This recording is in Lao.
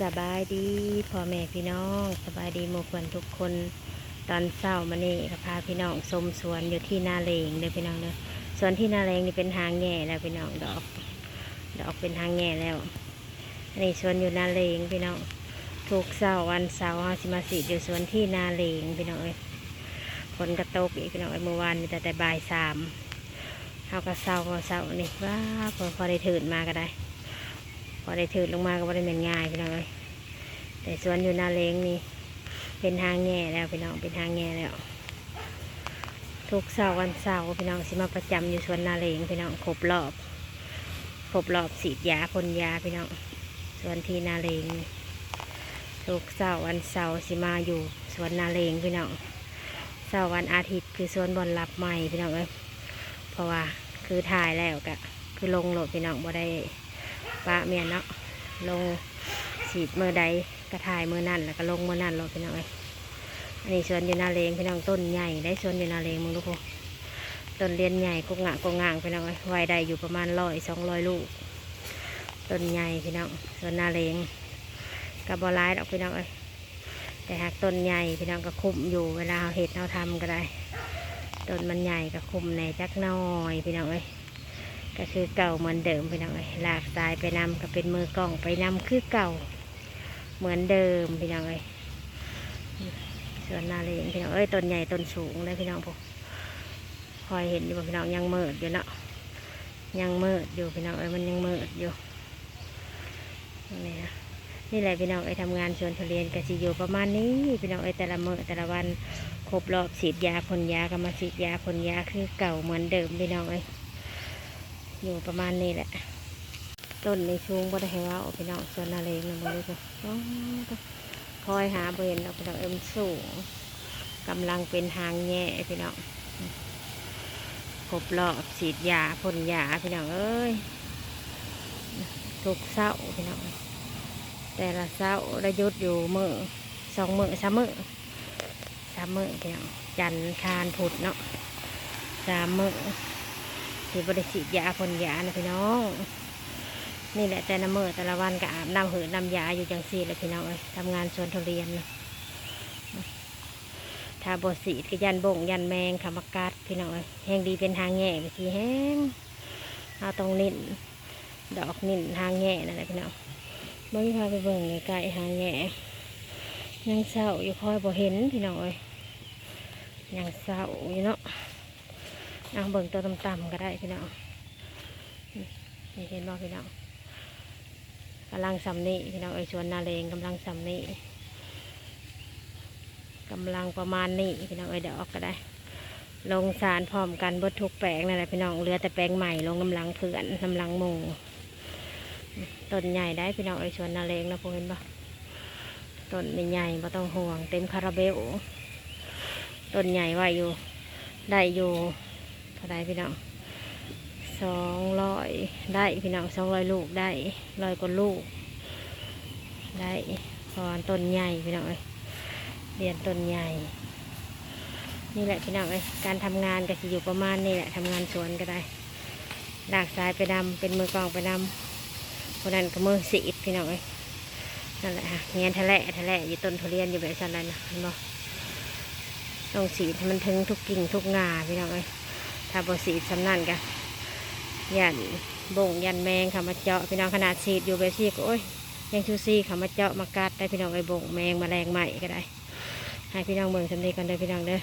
ສະບາຍດີພໍ່ແມ່ພີ່ນ້ອງ ສະບາຍດີໝູ່ເພື່ອນທຸກຄົນ. ຕອນເຊົ້າມານີ້ກໍພາພີ່ນ້ອງຊົມສວນຢູ່ທີ່ນາເຫຼງເດີພີ່ນ້ອງເດີ. ສວນທີ່ນາເຫຼງນີ້ເປັນຫາງແຍ່ແລ້ວພີ່ນ້ອງ ດອກ ດອກເປັນຫາງແຍ່ແລ້ວ. ອັນນີ້ສວນຢູ່ນາເຫຼງພີ່ນ້ອງ. ທຸກເຊົ້າວັນເສົາເຮົາຊິມາສີດຢູ່ສວນທີ່ນາເຫຼງພີ່ນ້ອງເອີຍ. ຝົນກໍຕົກອີກພີ່ນ້ອງເອີຍ ມື້ວານນີ້ຕັ້ງແຕ່ບ່າຍສາມ ເຮົາກໍເຊົາ ເຊົ້ານີ້ ວ້າ ພໍ ພໍໄດ້ຖືນມາກໍໄດ້ ພໍໄດ້ຖືນລົງມາກໍບໍ່ໄດ້ແມ່ນງ່າຍພີ່ນ້ອງເອີຍ. ແຕ່ສວນຢູ່ນາເຫຼງນີ້ເປັນຫາງແຍ່ແລ້ວພີ່ນ້ອງ ເປັນຫາງແຍ່ແລ້ວ. ທຸກເຊົ້າວັນເສົາພີ່ນ້ອງ ຊິມາປະຈຳຢູ່ສວນນາເຫຼງພີ່ນ້ອງ ຄົບລອບ ຄົບລອບສີດຢາພົ່ນຢາພີ່ນ້ອງ. ສວນທີ່ນາເຫຼງ ທຸກເຊົ້າວັນເສົາຊິມາຢູ່ສວນນາເຫຼງພີ່ນ້ອງ. ເຊົ້າວັນອາທິດຄືສວນບ່ອນລັບໃໝ່ພີ່ນ້ອງເອີຍ ເພາະວ່າຄືຖ່າຍແລ້ວກະຄືລົງໂລດພີ່ນ້ອງ ບໍ່ໄດ້ປະເມຍເນາະ. ລົງສີດມື້ໃດກະຖ່າຍມື້ນັ້ນ ແລ້ວກະລົງມື້ນັ້ນໂລດພີ່ນ້ອງເອີຍ. ອັນນີ້ສວນຢູ່ນາເຫຼງພີ່ນ້ອງ ຕົ້ນໃຫຍ່ໄດ໋ ສວນຢູ່ນາເຫຼງ ເບິ່ງດູພຸ້ນ ຕົ້ນລຽນໃຫຍ່ກົກງາກກົກງາງພີ່ນ້ອງເອີຍ. ໄວ້ໄດ້ຢູ່ປະມານຮ້ອຍສອງຮ້ອຍລູກ ຕົ້ນໃຫຍ່ພີ່ນ້ອງ. ສວນນາເຫຼງກໍບໍ່ຫຼາຍດອກພີ່ນ້ອງເອີຍ ແຕ່ຫາກຕົ້ນໃຫຍ່ພີ່ນ້ອງ ກໍຄຸ້ມຢູ່ ເວລາເຮົາເຮັດເຮົາທຳກໍໄດ້ ຕົ້ນມັນໃຫຍ່ກໍຄຸ້ມແດ່ຈັກໜ້ອຍພີ່ນ້ອງເອີຍ. ກໍຄືເກົ່າເໝືອນເດີມພີ່ນ້ອງເອີຍ ລາກສາຍໄປນຳ ກໍເປັນມືກ້ອງໄປນຳຄືເກົ່າເໝືອນເດີມພີ່ນ້ອງເອີຍ. ສວນນາເຫຼງພີ່ນ້ອງເອີຍ ຕົ້ນໃຫຍ່ຕົ້ນສູງເດີພີ່ນ້ອງ ພວກ ຄອຍເຫັນຢູ່ບໍ່ພີ່ນ້ອງ ຍັງມືດຢູ່ເນາະ ຍັງມືດຢູ່ພີ່ນ້ອງເອີຍ ມັນຍັງມືດຢູ່. ນີ້ນະ ນີ້ແຫຼະພີ່ນ້ອງເອີຍ ທຳງານສວນທຸລຽນກໍຊິຢູ່ປະມານນີ້ພີ່ນ້ອງເອີຍ. ແຕ່ລະມື້ແຕ່ລະວັນ ຄົບລອບສີດຢາພົ່ນຢາກໍມາສີດຢາພົ່ນຢາຄືເກົ່າເໝືອນເດີມພີ່ນ້ອງເອີຍ ຢູ່ປະມານນີ້ແຫຼະ. ຕົ້ນນີ້ສູງບໍ່ໄດ້ໃຫ້ເວົ້າພີ່ນ້ອງ ສວນນາເຫຼງນະ ເບິ່ງດູພຸ້ນ ໂອ້ ຄອຍຫາບໍ່ເຫັນດອກພີ່ນ້ອງເອີຍ ມັນສູງ ກຳລັງເປັນຫາງແຍ່ພີ່ນ້ອງ. ຄົບລອບສີດຢາພົ່ນຢາພີ່ນ້ອງເອີຍ ທຸກເຊົ້າພີ່ນ້ອງ. ແຕ່ລະເຊົ້າໄດ້ຢຸດຢູ່ມື້ ສອງມື້ ສາມມື້ ສາມມື້ພີ່ນ້ອງ ຈັນ ຄານ ພຸດເນາະ ສາມມື້ທີ່ບໍ່ໄດ້ສີດຢາພົ່ນຢານະພີ່ນ້ອງ. ນີ້ແຫຼະ ແຕ່ລະມື້ແຕ່ລະວັນກໍອາບນ້ຳຫືດນ້ຳຢາຢູ່ຈັ່ງຊີ້ແຫຼະພີ່ນ້ອງເອີຍ ທຳງານສວນທຸລຽນນະ. ຖ້າບໍ່ສີດກໍຢ້ານບົ້ງຢ້ານແມງເຂົ້າມາກັດພີ່ນ້ອງເອີຍ. ແຮ່ງດີເປັນຫາງແຍ່ໄປຊີ້ແຮງ ເຮົາຕ້ອງເນັ້ນ ດອກເນັ້ນຫາງແຍ່ນັ້ນແຫຼະພີ່ນ້ອງ. ເບິ່ງ ພາໄປເບິ່ງໃກ້ໆ ຫາງແຍ່ ຍັງເຊົ້າຢູ່ ຄອຍບໍ່ເຫັນພີ່ນ້ອງເອີຍ ຍັງເຊົ້າຢູ່ເນາະ. ເອົາເບິ່ງໂຕຕ່ຳໆກໍໄດ້ພີ່ນ້ອງ. ນີ້ເຫັນບໍ່ພີ່ນ້ອງ ກຳລັງສ່ຳນີ້ພີ່ນ້ອງເອີຍ ສວນນາເຫຼງກຳລັງສ່ຳນີ້ ກຳລັງປະມານນີ້ພີ່ນ້ອງເອີຍ. ດອກກໍໄດ້ລົງສານພ້ອມກັນເບິດທຸກແປງນັ້ນແຫຼະພີ່ນ້ອງ ເຫຼືອແຕ່ແປງໃໝ່ລົງນຳຫຼັງເພື່ອນ ນຳຫຼັງໝູ່. ຕົ້ນໃຫຍ່ໄດ໋ພີ່ນ້ອງເອີຍ ສວນນາເຫຼງນະ ຜູ້ເຫັນບໍ່ ຕົ້ນນີ້ໃຫຍ່ບໍ່ຕ້ອງຫ່ວງ ເຕັມຄາຣາເບວ. ຕົ້ນໃຫຍ່ໄວ້ຢູ່ ໄດ້ຢູ່ເທົ່າໃດພີ່ນ້ອງ ສອງຮ້ອຍໄດ້ພີ່ນ້ອງ ສອງຮ້ອຍລູກໄດ້ ຮ້ອຍກວ່າລູກໄດ້ ເພາະວ່າຕົ້ນໃຫຍ່ພີ່ນ້ອງເອີຍ ລຽນຕົ້ນໃຫຍ່. ນີ້ແຫຼະພີ່ນ້ອງເອີຍ ການທຳງານກໍຊິຢູ່ປະມານນີ້ແຫຼະ ທຳງານສວນກໍໄດ້ ລາກສາຍໄປນຳ ເປັນມືກ້ອງໄປນຳ ຜູ້ນັ້ນກໍມືສີດພີ່ນ້ອງເອີຍ. ນັ້ນແຫຼະ ແງນທະແລະທະແລະຢູ່ຕົ້ນທຸລຽນຢູ່ແບບຊັ້ນແຫຼະນະ ເຫັນບໍ່ ຕ້ອງສີດໃຫ້ມັນເຖິງທຸກກິ່ງທຸກງ່າພີ່ນ້ອງເອີຍ. ຖ້າບໍ່ສີດສ່ຳນັ້ນກໍຢ້ານບົ້ງຢ້ານແມງເຂົ້າມາເຈາະພີ່ນ້ອງ. ຂະໜາດສີດຢູ່ແບບຊີ້ກໍ ໂອ້ຍ ຍັງຊູຊີເຂົ້າມາເຈາະມາກັດໄດ້ພີ່ນ້ອງເອີຍ ບົ້ງແມງມະແລງໄມ້ກໍໄດ້. ໃຫ້ພີ່ນ້ອງເບິ່ງສ່ຳນີ້ກ່ອນເດີພີ່ນ້ອງເດີ.